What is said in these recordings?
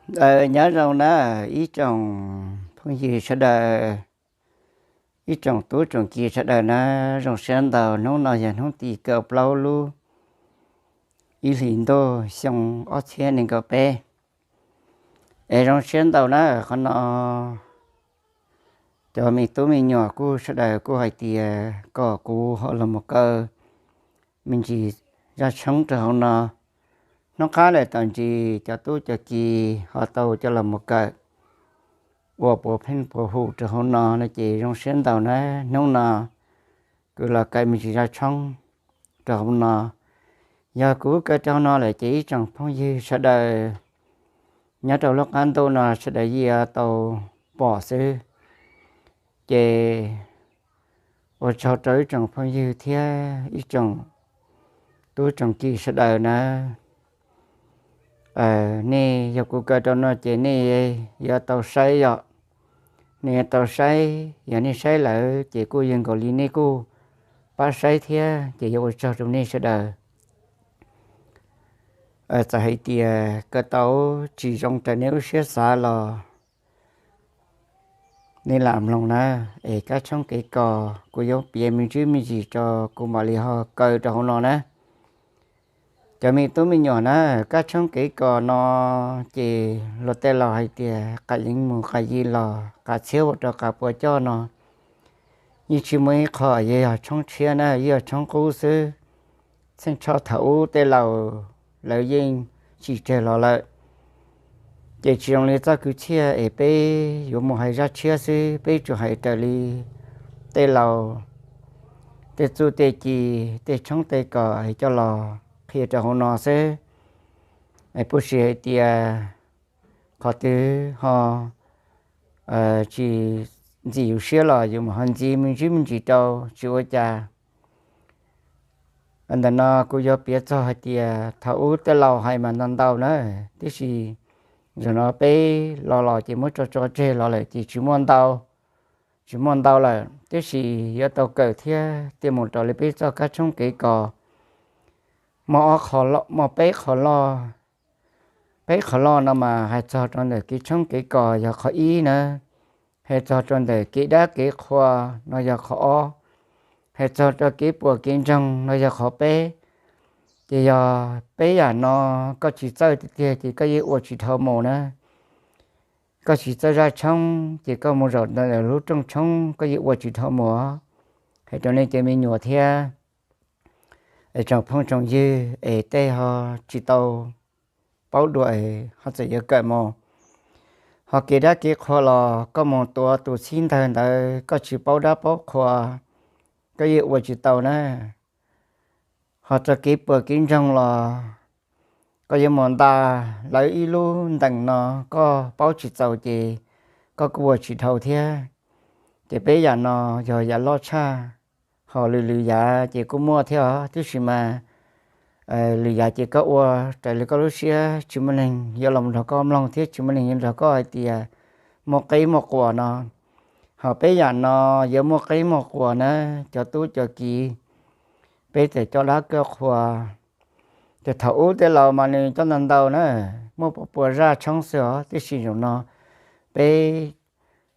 Nyob zoo na ib tsoom phooj ywg sawv daws, ib tsoom tub tsoom kiv sawv daws na, zoo siab ntau. Hnub no yog hnub tim kaum plaub lub ib hlis ntuj xyoo ob txhiab nees nkaum peb. Es zoo siab ntau na, qhov no cov me tub me nyuam kuj sawv daws kuj hais tias kom kuv ho los mus kaw me ntsis zaj tshoob rau hauv no. Hnub qab lawm tom ntsis cov tub cov kiv ho tau coj los mus kawm ua puav pheej puav hum rau hauv no no ces zoo siab ntau na. Hnub no kuv los kaw me ntsis zaj tshoob rau hauv no. Yog kuv kaw rau hauv no lawm ces ib tsoom phooj ywg sawv daws nyob rau lub qab ntuj no sawv daws yeej yuav tau pom xwb. Ces ua tsaug rau ib tsoom phooj ywg thiab ib tsoom tub tsoom kiv sawv daws na. Nej yog kuv kaw rau no ces nej yuav tau saib yom. Nej yuav tau saib, yog nej saib lawm ces kuj yog nkaus li nej kuj pab saib thiab ces yuav ua tsaug rau nej sawv daws. Txawm hais tias kaw tau tsis zoo raws nej lub siab xav los nej lam mloog na. Es kab tshoob kev kos kuv yuav piav me ntsis me ntsis rau kuv mam li ho kaw rau hauv no na. Cov me tub me nyuam na, kab tshoob kev kos no ces luag tej laus hais tias qas yeev mus qas yi los, qas txhiab ua rau qas puas coj no. Yeej tsis muaj ib qho yog tshoob tshiab na, yeej yog tshoob qub xwb. Txheej tsho thaum ub tej laus lawv yeej tsim tseg los lawm. Ces tsis zoo li txoj kwv txhiaj es peb yuav mus hais zaj tshiab xwb, peb tsuas hais raws li tej laus tej txuj tej ci, tej tshoob tej kos coj los qhia rau hauv no xwb. Puas sim hais tias qhov twg ho tsis ntxim yus siab los yus mam ho ntxiv me ntsis me ntsis rau, tsis ua cas. Ntawm no kuv yuav piav txog hais tias thaum ub tej laus hais mas ntau ntau na, tiam sis zaum no peb los los ces muab tso tso tseg los lawm ces tsis muaj ntau, tsis muaj ntau lawm, tiam sis yuav tau kawm thiab thiaj mus raws li peb txoj kab tshoob kev kos. Muaj ob qho, muaj peb qho loj. Peb qho loj no mas hais txog rau ntawm kev tshoob kev kos yog qhov ib na, hais txog rau ntawm kev dab kev qhua no yog qhov ob, hais txog rau kev puas kev ntsoog no yog qhov peb. Ces yog peb yam no koj tsis txawj tiag tiag ces koj yeej ua tsis dhau mus na. Koj tsis txawj zaj tshoob ces koj mus zaum ntawm lub rooj tshoob koj yeej ua tsis dhau mus. Hais rau nej cov me nyuam thiab es tsoom phooj tsoom ywg es tej ho tsis tau paub dua es ho txawm yuav kawm mus, ho kev dab kev qhua los koj mus tuav tus txhib ntawg ntawd koj tsis paub dab paub qhua, koj yeej ua tsis tau na. Ho txog kev puas kev ntsoog los koj yuav mus nta lawv ib lub ntees no koj paub tsis txaus ces koj kuj ua tsis dhau thiab. Ces peb yam no yog yam loj tshaj, ho lwm lwm yam ces kuj muaj thiab os, tiam sis mas lwm yam ces koj ua raws li koj lub siab, tsis muaj neeg yuav los nrog koj mloog thiab tsis muaj neeg yuav nrog koj hais tias muaj qeb muaj quas no. Ho peb yam no yuav muaj qeb muaj quas na, cov tub cov kiv, peb txawm coj dab coj qhua. Ces thaum ub tej laus mas nws coj ntau ntau na, muaj pua pua zaj tshoob xwb os, tiam sis zaum no peb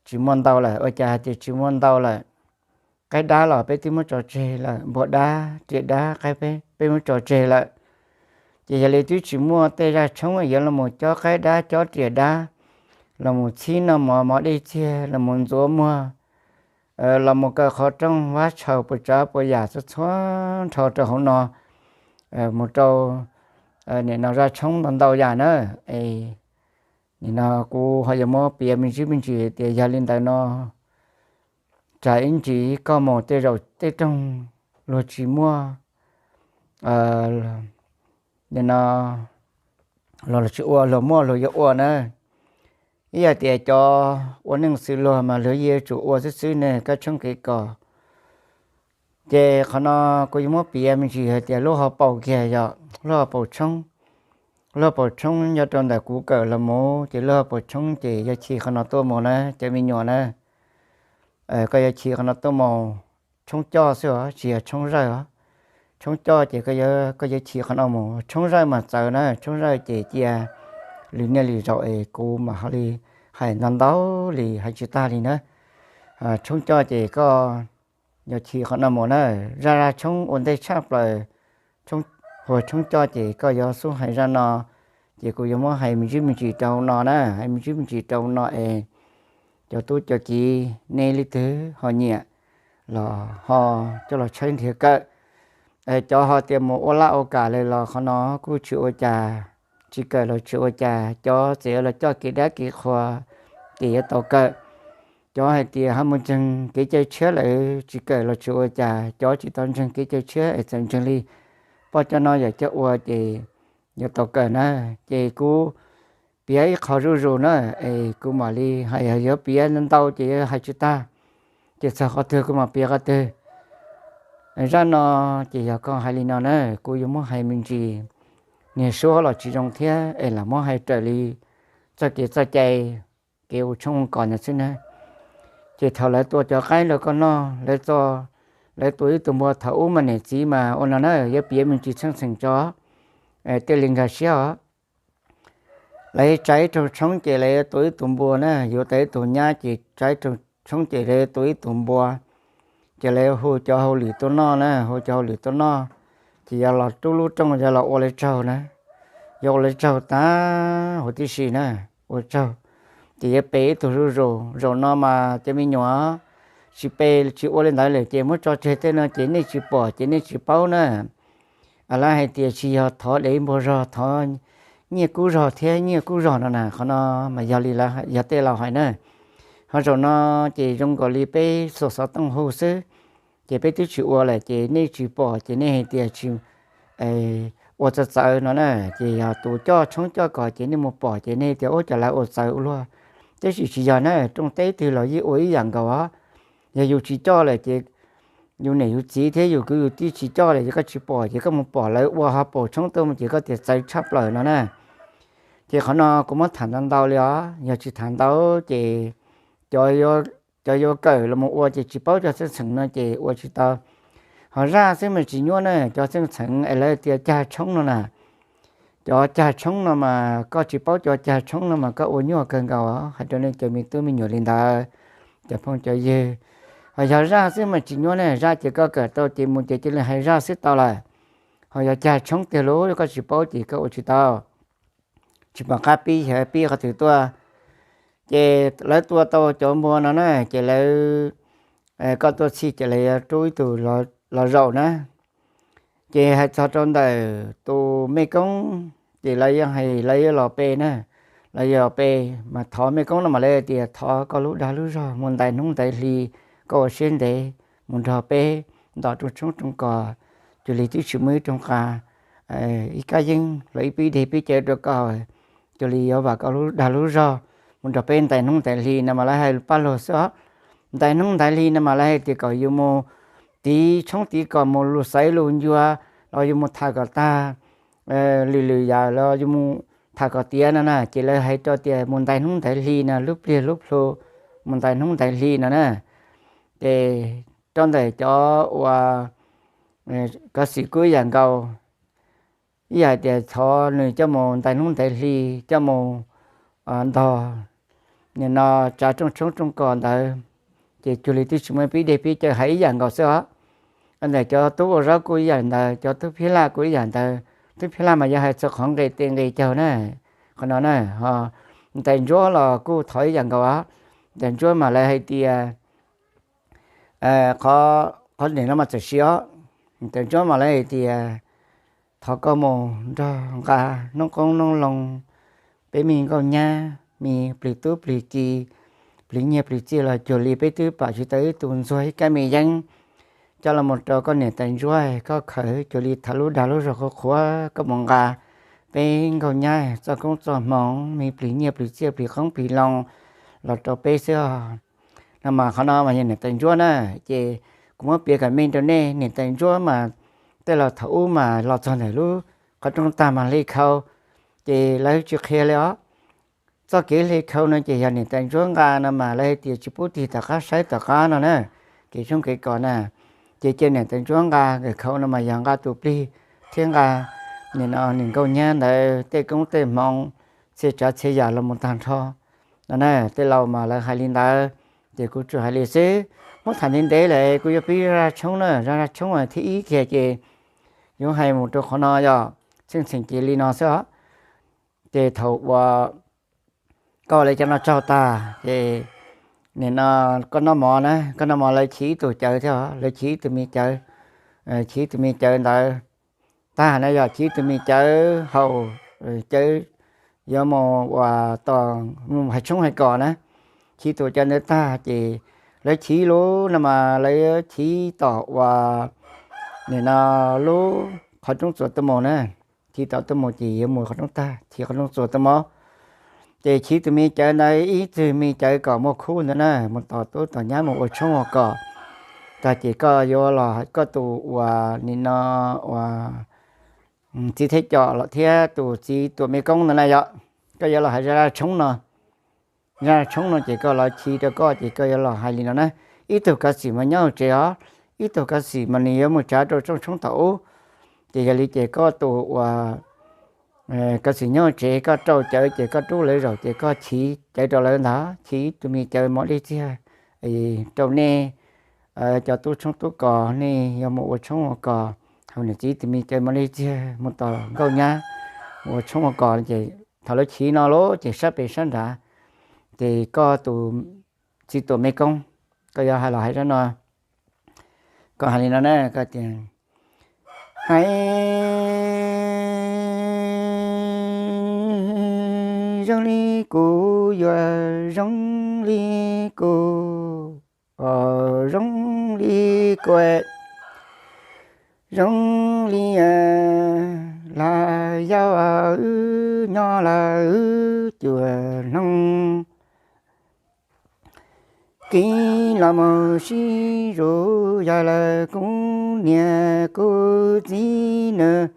tsis muaj ntau lawm. Ua cas hais tias tsis muaj ntau lawm? Qaib dab los peb twb muab tso tseg lawm, npua dab riam dab qaib peb muab tso tseg lawm. Ces yog li twb tsis muaj tej zaj tshoob yuav los mus cob qaib dab cob riam dab, los mus txhib noj mov mov dej txiag, los mus ntxuav muag, los mus kaw qhov rooj vab tshaus puas tsav puas yam txhua txhua nrho rau hauv no, mus rau nim no zaj tshoob ntau ntau yam na. Es nim no kuv ho yuav muab piav me ntsis me ntsis tias yog li ntawd no, tsam ib ntsis koj mus tej zaum tej rooj luag tsis muaj, nim no luag tsis ua, luag muaj luag yuav ua na. Ib yam tias cov ua neej xws luag mas luag yeej yuav tsum ua xwb xwb ne kab tshoob kev kos. Ces qhov no kuv yuav muab piav me ntsis hais tias lub hauv paus kiag yog lub hauv paus tshoob. Lub hauv paus tshoob nyob rau ntawm kuv kawm los mus ces lub hauv paus tshoob ces yuav chim qhov no tuaj mus na cov me nyuam na. Koj yuav chim qhov no tuaj mus, tshoob coj xwb os tsis yog tshoob zawj os. Tshoob coj ces koj yuav chim qhov no mus, tshoob zawj mas txawv na, tshoob zawj ces cia lwm niaj lwm zaus es kuv mam ho li hais ntau ntau li hais tsis tag li na. Tshoob coj ces koj yuav chim qhov no mus na. Zaj zaj tshoob ua ntej tshaj plaws, hu tshoob coj ces koj yuav xub hais zaj no, ces kuv yuav muab hais me ntsis me ntsis rau no na, hais me ntsis me ntsis rau no es cov tub cov kiv nej leej twg ho nyiam los ho coj los tshawb nrhiav kawm. Cov ho tias mus ua laj ua kam lawm los qhov no kuj tsis ua cas, tsis kawm los tsis ua cas, cov txawm yuav los coj kev dab kev qhua ces yuav tau kawm. Cov hais tias ho mus ntseeg kev cai tshiab lawm tsis kawm los tsis ua cas, cov tsis tau ntseeg kev cai tshiab es txawm ntseeg li poj coj no yawm coj ua ces yuav tau kawm na. Ces kuv piav ib qho zuj zus na, es kuv mam li hais, yog yuav piav ntau ces yuav hais tsis tag, ces txog qhov twg kuv mam piav qhov twg. Zaj no ces yog koj hais li no na, kuv yuav muab hais me ntsis, niag suab los tsis zoo thiab es lam muab hais raws li txoj kev txoj cai, kev ua tshoob ua kos ntawd xwb na. Ces thaum lawv tua cov qaib rau koj noj, lawv tua ib tug npua, thaum ub mas niam txiv mas ua no na, yuav piav me ntsis txheej txheem tso, thiaj li nkag siab os. Lawv tsa ib rooj tshoob ces lawv tua ib tug npua na, yuav tau ib tug nyab ces tsa ib rooj tshoob ces lawv tua ib tug npua, ces lawv hu cov hauj lwm tuaj noj na, hu cov hauj lwm tuaj noj, ces yog los rub lub rooj yog los ua lawv tsaug na, yog ua lawv tsaug tag huv tib si na, ua tsaug, ces yuav pe ib tug zuj zus. Zaum no mas cov me nyuam tsis pe tsis ua li ntawd lawm ces muab tso tseg tej no ces nej tsis pom ces nej tsis paub na. Lawv hais tias tsis yog thov dev npua zog, thov nyiaj kub zog thiab nyiaj kub zog no na, qhov no mas yog li yog tej laus hais na. Ho zaum no ces zoo nkaus li peb xuas xov tooj hu xwb, ces peb twb tsis ua lawm ces nej tsis pom ces nej hais tias tsis ua txawv txawv no na, ces yog tus coj tshoob coj kos ces nej mus pom ces nej tias ub cov lawv ua txawv ua luaj. Tab sis tsis yog na, rooj teb twg los yeej ua ib yam nkaus os. Yog yus tsis coj lawm ces yus niam yus txiv thiab yus kwv yus tij tsis coj lawm ces koj tsis pom, ces koj mus pom lawv ua ho pom tshoob tuaj mus ces koj tias txawv tshaj plaws no na. Ces qhov no kuv muab tham ntau ntau li os, yog tsis tham ntau ces cov cov yuav kawm los mus ua ces tsis paub cov txheej txheem no ces ua tsis tau. Ho zaj xwb mas tsis nyuaj na, cov txheej txheem es lawv tias cag tshoob no na. Cov cag tshoob no mas koj tsis paub cov cag tshoob no mas koj ua nyuaj kawg nkaus os, hais rau nej cov me tub me nyuam li ntawd, cov phooj cov ywg. Ho yog zaj xwb mas tsis nyuaj ne, zaj ces koj kawm tau ces mus ces cia li hais zaj xwb tau lawm. Ho yog cag tshoob tiag lub koj tsis paub ces koj ua tsis tau, tsis pom qab pib xyov pib qhov twg tuaj. Ces lawv tua tau cov npua no na ces lawv, koj tuaj txhij ces lawv yuav rub ib tug los zaum na. Ces hais txog rau ntawm tus mej koob ces lawv yeej hais lawv yuav los pe na, lawv yuav los pe, mas thov mej koob no mas lawv tias thov koj lub dag lub zog mus ntais hnub ntais hli, koj ua siab ntev mus nrog peb ntom rooj tshoob rooj kos, cuag li twb tsis muaj ib rooj qa, ib kab yeeb los ib pib deg pib cawv rau koj, cuag li yuav vam koj lub dag lub zog mus nrog peb ntais hnub ntais hli no mas lawv hais paj lug xwb os. Ntais hnub ntais hli no mas lawv hais tias kom yus mus tiv tshoob tiv kos, mus lug xaiv lug ncua, los yus mus tham kom tag lwm lwm yam los yus mus tham kom tiav no na, ces lawv hais rau tias mus ntais hnub ntais hli no, lub pliag lub plhu mus ntais hnub ntais hli no na. Ces rau ntawm cov uas kov xim kuj ib yam nkaus, ib yam tias thov nws coj mus ntais hnub ntais hli, coj mus ntog nim no tsav rooj tshoob rooj kos ntawd, ces cuag li twb tsis muaj pib deg pib cawv, hais ib yam nkaus xwb os. Ntawm cov tub ua zaub kuj ib yam ntawd, cov tub phib laj kuj ib yam ntawd. Tub phib laj mas yog hais txog qhov nqe tes nqe caug na, qhov no na. Ho ntais ntsuab los kuj thov ib yam nkaus os. Ntais ntsuab mas lawv hais tias, qhov nim no mas txawm siv os, ntais ntsuab mas lawv hais tias thov koj mus nrog nqa noob qoob noob loo, peb me nkauj nyab, me plig tub plig ki, plig nyiaj plig txiaj los cuag li peb twb pam tsis tau ib tug ntxuag ib kab me yeeb, coj los mus rau koj niam tais ntsuab, koj khaws cuag li tham lub dag lub zog qhuav qhuav, koj mus nqa peb nkauj nyab txoj koob txoj hmoov, me plig nyiaj plig txiaj plig qoob plig loo los rau peb xwb os. No mas qhov no mas yog niam tais ntsuab na. Ces kuv muab piav kom meej rau nej, niam tais ntsuab mas tej laus thaum ub mas los txog ntawm lub qhov rooj tag mas hle khau, ces lawv tsis qhia li os. Txoj kev hle khau no ces yog niam tais ntsuab nqa no mas lawv hais tias tsis pub tig tom qab saib tom qab no na, kev tshoob kev kos na. Ces cia niam tais ntsuab nqa, nkawm khau no mas yog nqa tus plig thiab nqa nim no nws nkauj nyab ntawd tej koob tej hmoov, txhia tsav txhia yam los mus tag nrho no na. Tej laus mas lawv hais li ntawd, ces kuv tsuas hais li xwb. Muab tham ntev ntev lawm kuv yuav pib zaj tshoob na, zaj tshoob thiab ib kiag ces yuav hais mus rau qhov no yog txheej txheem ces li no xwb os. Ces thaum uas koj ua lawv cov no tsaug tag ces nim no koj noj mov na, koj noj mov lawv chiv ib tug cawv thiab, lawv chiv ib tug me cawv, chiv ib tug me cawv ntawd tag na, yog chiv ib tug me cawv haus, cawv yuav mus ua tom hais tshoob hais kos na. Chiv tus cawv ntawd tag ces lawv chiv lub no mas lawv chiv tom uas nim no lub qhov rooj txuas tuaj mus na. Chiv tom tuaj mus ces yuav mus qhov rooj tag, chiv qhov rooj txuas tuaj mus. Ces chiv tus me cawv ntawd ib txwg me cawv kom muaj khub ntawd na, mus tom tub tom nyab mus ua tshoob ua kos tag ces koj yuav los, koj tus uas nim no uas txiv thej com los thiab tus txiv tuam me koob ntawd na yom, koj yuav los hais zaj tshoob no. Zaj tshoob no ces koj los chiv rau koj ces koj yuav los hais li no na. Ib tug kav xwm mas nyob hauv tsev os, ib tug kav xwm mas nws yuav mus tsav rau rooj tshoob tom ub. Ces yog li ces koj tus uas kav xwm nyob hauv tsev koj rau cawv ces koj rub lawv zaum ces koj chiv cawv rau lawv ntag, chiv ib tug me cawv mos dej txiag rau nej cov tub tshoob tub kos, nej yuav mus ua tshoob ua kos, hauv niam txiv ib tug me cawv mos dej txiag mus tom nkauj nyab ua tshoob ua kos ces thaum lawv chiv no lawm ces sab pem sab nrad ces koj tus txiv tuam me koob, koj yuav hais los hais zaj no, koj hais li no na, koj tias hais zoo li kuv yuav zoo li kuv, zoo li kuv, zoo li lawv yau wb nyob lawm wb cuag hnoos. Kib los mus sib zuj zus yog lawm kuv niam kuv txiv nws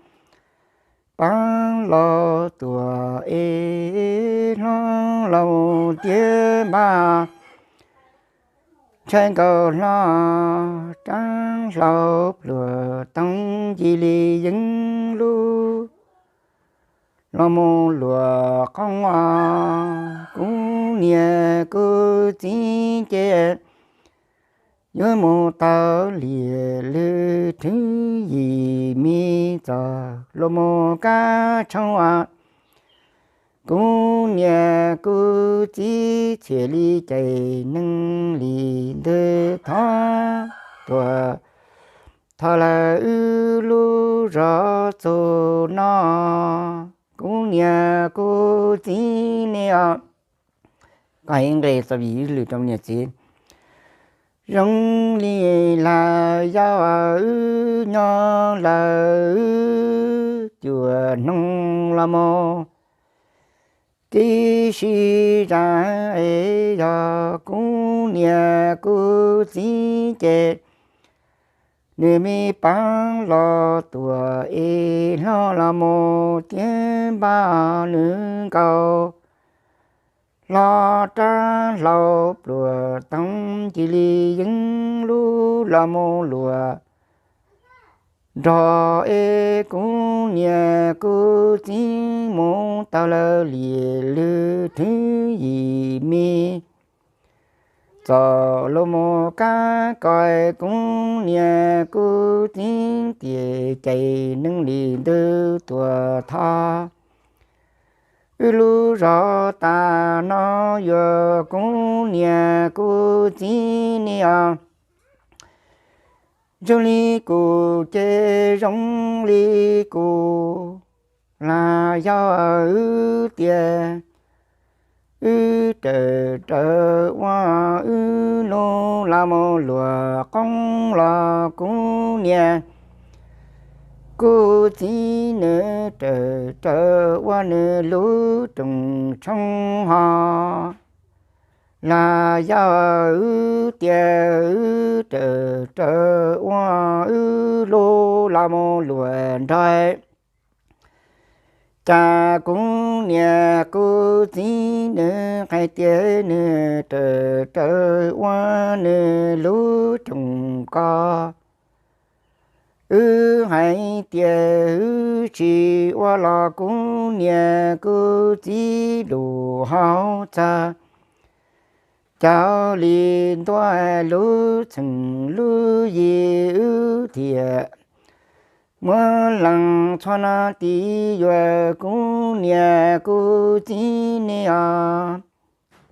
paab los tuam es hlob los tiab npab ntshai nkaus hlo rab hlau pluag toog cia li yeeb lub los mus luam qoob os. Kuv niam kuv txiv ces yuav mus tau liam lwm thwv yim me txog los mus kab tshoob os. Kuv niam kuv txiv txhiam li cais neeg li ntwg thov tuam thov lawm wb lub zos txug no. Kuv niam kuv txiv nej os, koj hais nqe txog yim lwm rau niam txiv. Zoo li lawv yau wb nyob lawm wb cuag hnoos los mus kib sib zam es yog kuv niam kuv txiv ces nws me paab los tuam es hlob los mus tiab npab nws nkaus hlo rab hlau pluag toog cia li yeeb lub los mus luam nrog es kuv niam kuv txiv mus tau lawm liam lwm thwv yim me txog los mus kab koj, kuv niam kuv txiv txhiam cais neeg li ntwg tuam thov wb lub zos tas no. Yog kuv niam kuv txiv nej os, zoo li kuv ces zoo li kuv, lawv yau wb tias wb raws raws ua wb lub los mus luam qoob los kuv niam kuv txiv nws raws raws ua nws lub rooj tshoob hos. Lawv yau wb tias wb raws raws ua wb lub los mus luam nrog, cas kuv niam kuv txiv nws hais tias nws raws raws ua nws lub rooj kos. Wb hais tias wb tsis ua los kuv niam kuv txiv lus hauv txog cov li ntuj lub txheem lub yig wb thiaj muab lees txhua no tiv yuav kuv niam kuv txiv ne os.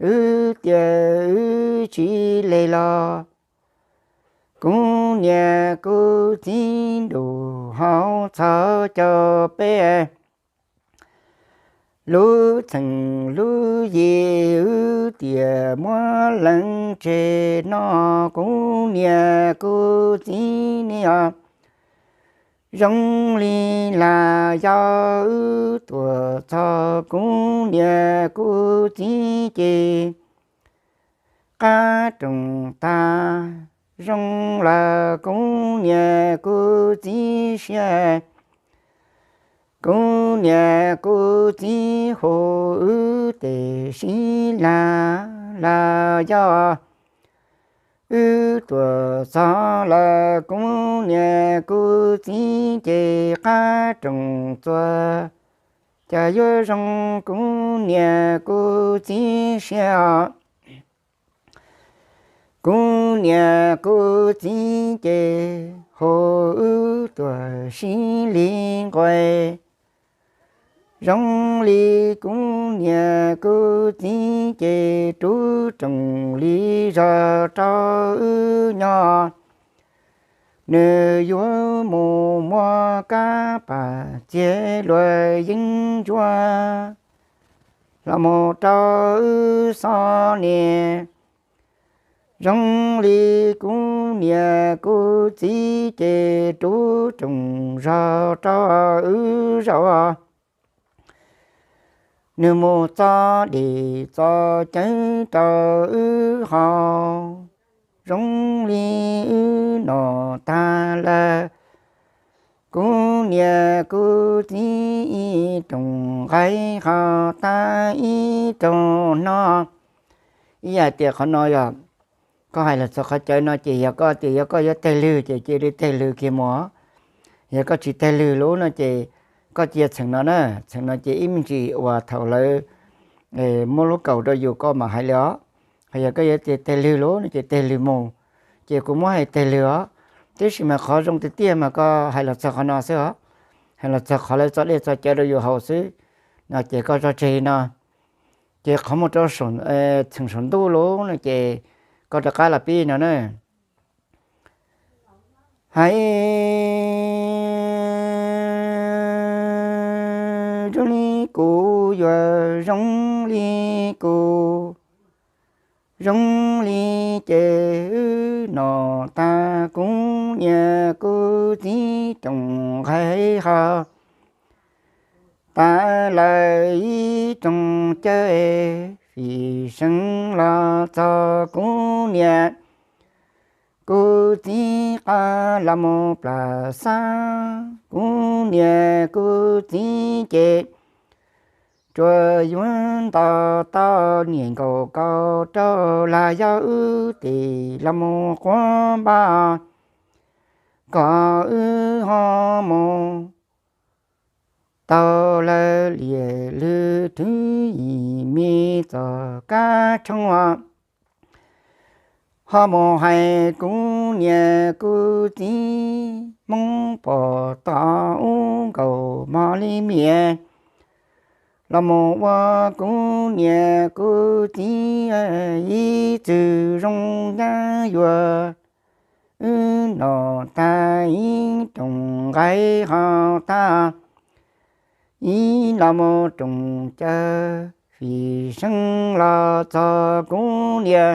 Wb tias wb tsis leg los kuv niam kuv txiv lus hauv txog cov peb lub txheem lub yig wb thiaj muab lees tseg no kuv niam kuv txiv ne os. Zoo li las yog wb tuaj txog kuv niam kuv txiv ces qab roos tag, zoo lawm kuv niam kuv txiv siab. Kuv niam kuv txiv hu wb tes sib lag las yog wb tuaj txog lawm kuv niam kuv txiv ces qab roos txuas, cas yuav zoo kuv niam kuv txiv siab os. Kuv niam kuv txiv ces hu wb tuaj sib li nqus. Zoo li kuv niam kuv txiv ces rub roos li zog rau wb nyob. Nws yuav mus muab kab pas txiav luag yeeb ncuab los mus rau wb xov niam. Zoo li kuv niam kuv txiv ces rub roos zog rau wb zaum. Nws mus txo dej txo cawv rau wb haus. Zoo li wb noj tag lawm, kuv niam kuv txiv ib rooj nqaij haus tag ib rooj no. Ib yam tias qhov no yog koj hais los txog qhov cawv no ces yog koj tias yog koj yuav tawg lwg ces cia li tawg lwg kiag mus. Yog koj tsis tawg lwg lub no ces koj cia txheem no na, txheem no ces ib me ntsis uas thaum lawv muab lub kaus rau yus koj mam hais li os. Hos yog koj yuav tias tawg lwg lub no ces tawg lwg mus, ces kuv muab hais tawg lwg os. Tab sis mas qhov zoo tiag tiag mas koj hais los txog qhov no xwb os, hais los txog qhov lawv txo dej txo cawv rau yus haus xwb no ces koj tso tseg no. Ces qhov mus rau txheem saum ntuj lub no ces koj rov qab los pib no na. Hais zoo li kuv yuav zoo li kuv, zoo li ces wb noj tag kuv niam kuv txiv rooj nqaij haus tag lawm ib rooj cawv, fim seev los txog kuv niam kuv txiv qab los mus plam xab, kuv niam kuv txiv ces tsuas yuav nto tau niam nkaum kaum rau los yog wb tes los mus quav npab, kom wb ho mus tau lawv liam lwg thwv yim me txoj kab tshooj os. Ho mus hais kuv niam kuv txiv Hmoob pom tau ub nkaus mog li miam, los mus ua kuv niam kuv txiv ib txwm zoo nyab yuav wb noj tag ib rooj nqaij haus tag, ib los mus rooj cawv, fim seev los txog kuv niam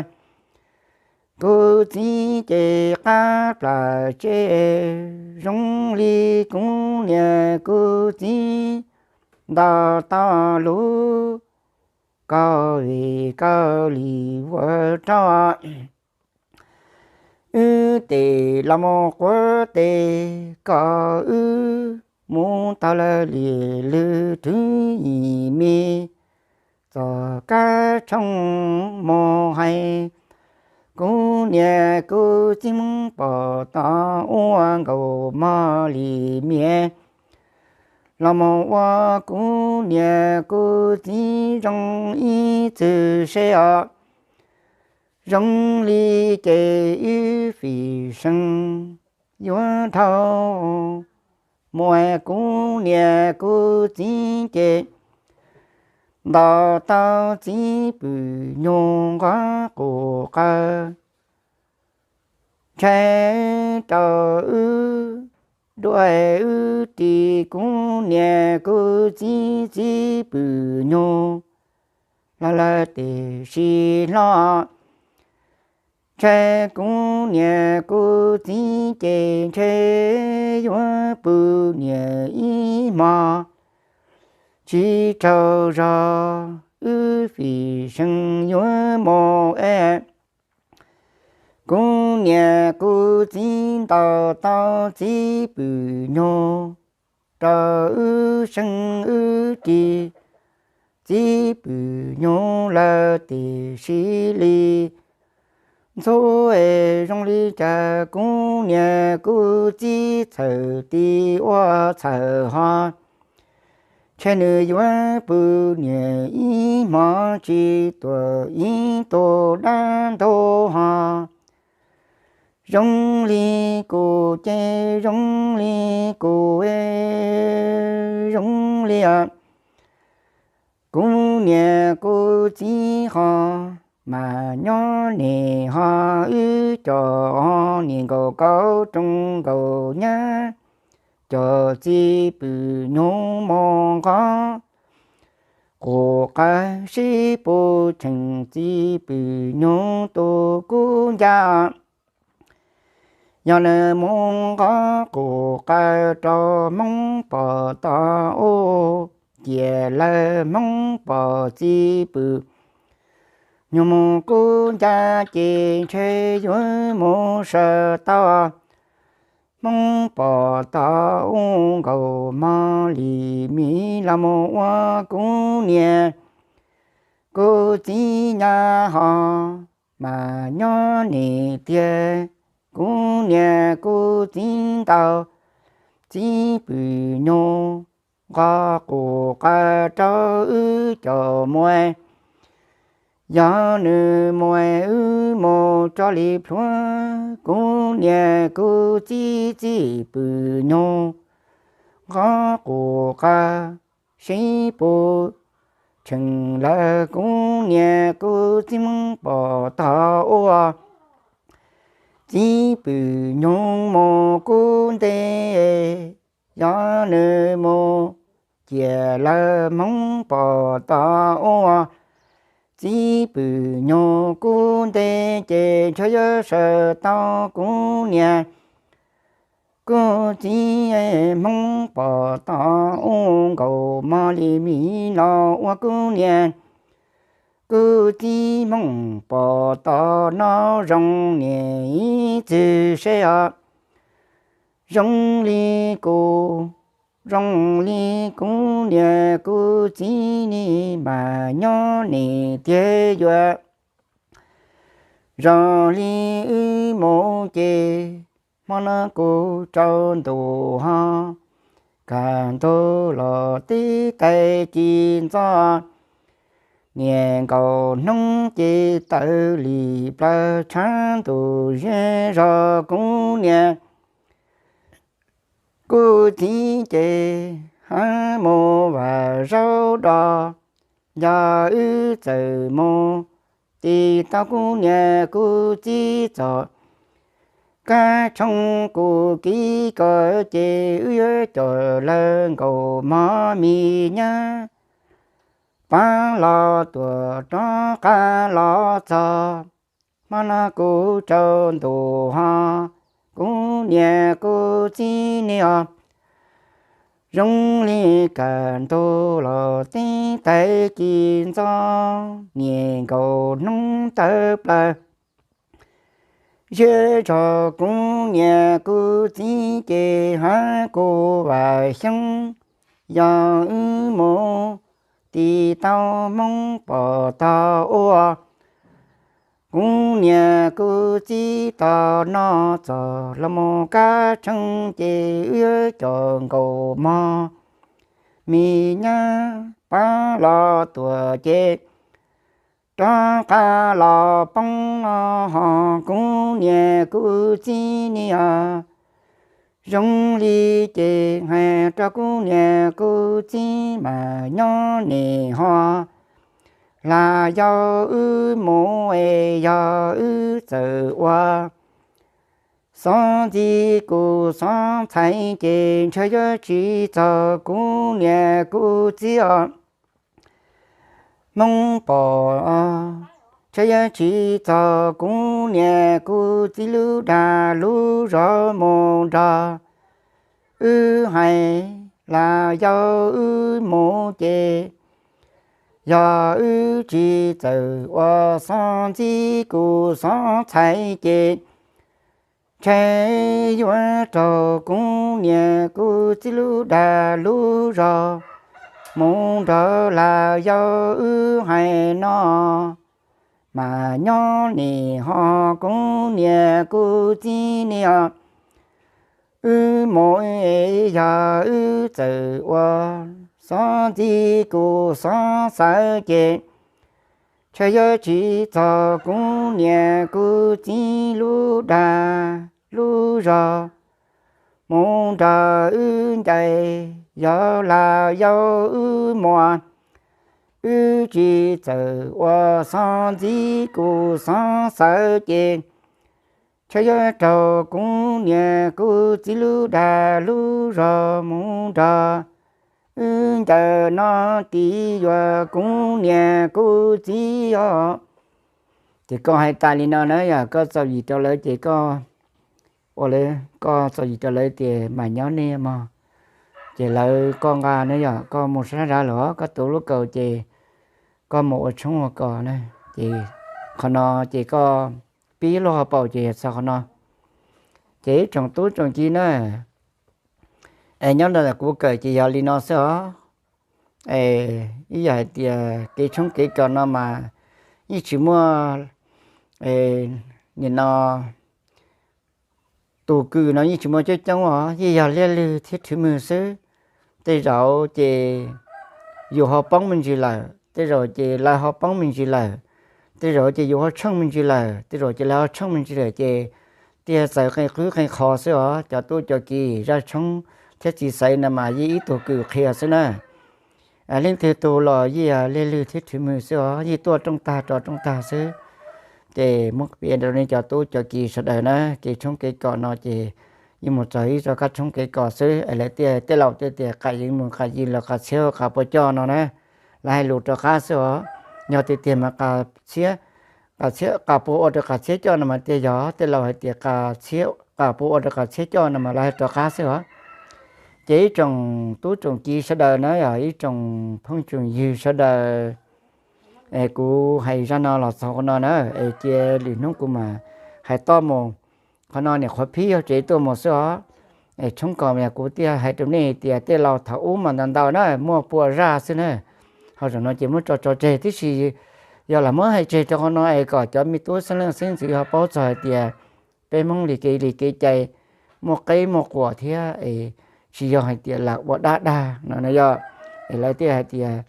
kuv txiv ces qab plam tseg, zoo li kuv niam kuv txiv nto tau lub kaus vim kaus lim vuag rau wb tes los mus quav tes, kom wb mus tau lawv liam lwg thwv yim me txoj kab tshooj mus hais kuv niam kuv txiv Hmoob pom tau ua nkaus mog li miv. Los mus ua kuv niam kuv txiv zoo ib txwm seb os. Zoo li ces wb fim seev yuav dhau mus, kuv niam kuv txiv ces ntaus tau txiv pwm nyuj nqov qus qaws, ntshai rau wb dua wb ris kuv niam kuv txiv txiv pwm nyuj los lawm tiam sis hlob. Ntshai kuv niam kuv txiv ces ntshai yuav pw niam ib hmo tsis tsaug zog, wb fim seev yuav mus es. Kuv niam kuv txiv ntaus tau txiv pwm nyuj rau wb seev wb ris txiv pwm nyuj lawm tiam sis li ntxhub es zoo li cas kuv niam kuv txiv txhawm tis ua txhawm ho, ntshe nws yuav pw niam ib hmo tsis tuam ib tug dab ntub ho. Zoo li kuv ces zoo li kuv, zoo li kuv niam kuv txiv ho mas nyob nim ho wb cov ho nim nkaum kaum rooj nkaum nyab, cov txiv pwm nyuj mus nqov qus qaws sib pus tseem txiv pwm nyuj tus kub ncaj. Yog nws mus nqov qus qaws rau Hmoob pom tau ua, cia lawv Hmoob pom txiv pwm nyuj mus kub ncaj ces ntshe yuav mus sawv tau. Hmoob pom tau ua nkaus mog li miv los mus ua kuv niam kuv txiv nyab ho mas nyob nim tiag kuv niam kuv txiv ntaus txiv pwm nyuj nqov qus qaws rau wb cov muam. Yog nws muam wb mus tso li plhuav kuv niam kuv txiv txiv pwm nyuj nqov qus qaws sib pus tseem lawv kuv niam kuv txiv Hmoob pom tau ua txiv pwm nyuj mus kub ntej. Yog nws mus cia lawv Hmoob pom tau ua txiv pwm nyuj kub ntej ces ntshe yuav sawv tau kuv niam kuv txiv. Hmoob pom tau ua nkaus mog li miv los ua kuv niam kuv txiv Hmoob pom tau no zoo niam ib txwm seb os. Zoo li kuv, zoo li kuv niam kuv txiv ni mas nyob nim tiag yuav zoo li wb mus ces hmo no kuv tsaus ntuj ho kaj ntug los tib tais ci ntxo. Niam nkaus hnub ces tawv li plaws tshav ntuj zeb zog kuv niam kuv txiv ces hab mus vam zaub do. Yog wb txawm mus tis tau kuv niam kuv txiv txog kab tshooj kuv kiv ko ces wb yuav coj lawv nkaus mog mi nyab pab los tuam rov qab los txog. Hmo no kuv tsaus ntuj ho kuv niam kuv txiv ni os. Zoo li kaj ntug los tib tais ci ntxo, niam nkaus hnub tawv plaws zeb zog kuv niam kuv txiv ces hab kuv vam xyoob. Yog wb mus tis tau Hmoob pom tau ua kuv Kuv niam kuv txiv tos noj txog los mus kab tsheej ces wb cov nkaus mog, me nyab pab los tuam ces rov qab los poob ho kuv niam kuv txiv niaj zoo li ces hais rau kuv niam kuv txiv mas nyob nim ho lam yau wb mus es yog wb txawm ua xov ntxim kuv xov ntxhais ces ntshe yuav tsis txog kuv niam kuv txiv os. Hmoob pom ntshe yuav tsis txog kuv niam kuv txiv lub dag lub zog mus nrog wb hais lam yau wb mus ces yog wb tsis txawm ua xov ntxim kuv xov ntxhais ces ntshe yuav raug kuv niam kuv txiv lub dag lub zog mus nrog lam yau wb hais no mas nyob nim ho kuv niam kuv txiv niaj wb mus es yog wb txawm ua xov ntxim kuv xov xawv ces ntshe yuav tsis txog kuv niam kuv txiv lub dag lub zog mus nrog wb ncaim yog lam yau wb mus wb tsis txawm ua xov ntxim kuv xov xawv ces ntshe yuav raug kuv niam kuv txiv lub dag lub zog mus nrog wb ncaim no tid yuav kuv niam kuv txiv os. Ces koj hais tas li no na yog koj txom nyem rau lawv ces koj ua li, koj txom nyem rau lawv tias mas nyob nej mog, ces lawv koj nqa na yog koj mus sab sab zaj los koj tuav lub kaus ces koj mus ua tshoob ua kos na. Ces qhov no ces koj pib lub hauv paus ces yog txog qhov no. Ces ib tsoom tub tsoom ki na, es nyob ntawm kuv kawm ces yog li no xwb os. Es ib yam hais tias kev tshoob kev kos no mas yeej tsis muaj, nim no tus kws no yeej tsis muaj coob coob os, yeej yog liab lwg thiab rhwv mwg xwb. Tej zaum ces yus ho poob me ntsis lawm, tej zaum ces lawv ho poob me ntsis lawm, tej zaum ces yus ho tsheej me ntsis lawm, tej zaum ces lawv ho tsheej me ntsis lawm ces tiag txawm qee qwb qee qhov xwb os. Cov tub cov ki zaj tshoob thiab txiv xaiv no mas yeej ib tug kws qhia xwb na. Leej twg tus los yeej yog liab lwg thiab rhwv mwg xwb os, yeej tuaj rooj tag rov rooj tag xwb. Ces muab piav rau nej cov tub cov ki sawv daws na, kev tshoob kev kos no ces yeej mus txog ib txoj kab tshoob kev kos xwb es lawv tias tej laus tias qas yees mus qas yees los qas txhiab qas puas coj no na, lawv hais lus rov qab xwb os. Yog tiag tiag mas qas txhiab, qas txhiab qas puas ua rau qas txhiab coj no mas tiag, yog tej laus hais tias qas txhiab qas puas ua rau qas txhiab coj no mas lawv hais rov qab xwb os. Ces ib tsoom tub tsoom ki sawv daws na, yog ib tsoom phooj tsoom ywg sawv daws, es kuv hais zaj no los txog qhov no na, es cia lwm hnub kuv mam hais toj mus. Qhov no niam qhuav phib yog tsev tuaj mus xwb os. Es tshoob kos mas yog kuv thiaj hais rau nej tias tej laus thaum ub mas ntau ntau na, muaj pua zaj xwb na. Ho zaum no ces muab tso tso tseg tib si, yog lam muab hais tseg rau qhov no es kom cov me tub xeeb leej xeeb ntxwv ho paub txog hais tias peb Hmoob li kev li kev cai, muaj qeb muaj quas thiab es tsis yog hais tias lam ua dab dag no na yog. Es lawv thiaj hais tias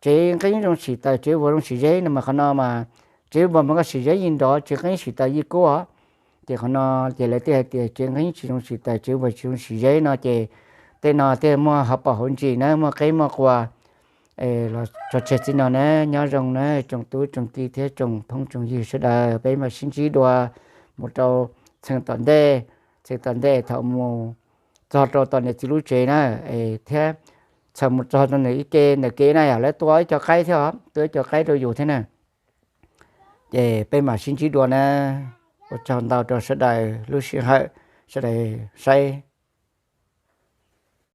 tsev nqeeb zoo sim taws tsev vog zoo sim zeb no mas qhov no mas tsev vog mas koj sim zeb yeej nrov, tsev nqeeb sim taws yeej kub. Ces qhov no ces lawv thiaj hais tias tsev nqeeb tsis zoo sim taws tsev vog tsis zoo sim zeb no ces tej no thiaj muaj hauv paus hauv ntsis na, muaj qeb muaj quas. Los tso tseg txij no na, nyob zoo na tsoom tub tsoom ki thiab tsoom phooj tsoom ywg sawv daws, peb mam sib ntsib dua mus rau txheej tom ntej, txheej tom ntej thaum mus txog rau tom niam txiv lub tsev na, thiab txhawm mus txog rau ntawm ib ke ntawm kev na yog lawv tua ib co qaib thiab os, tua ib co qaib rau yus thiab na. Ces peb mam sib ntsib dua na. Ua tsaug ntau rau sawv daws lub sij hawm, sawv daws saib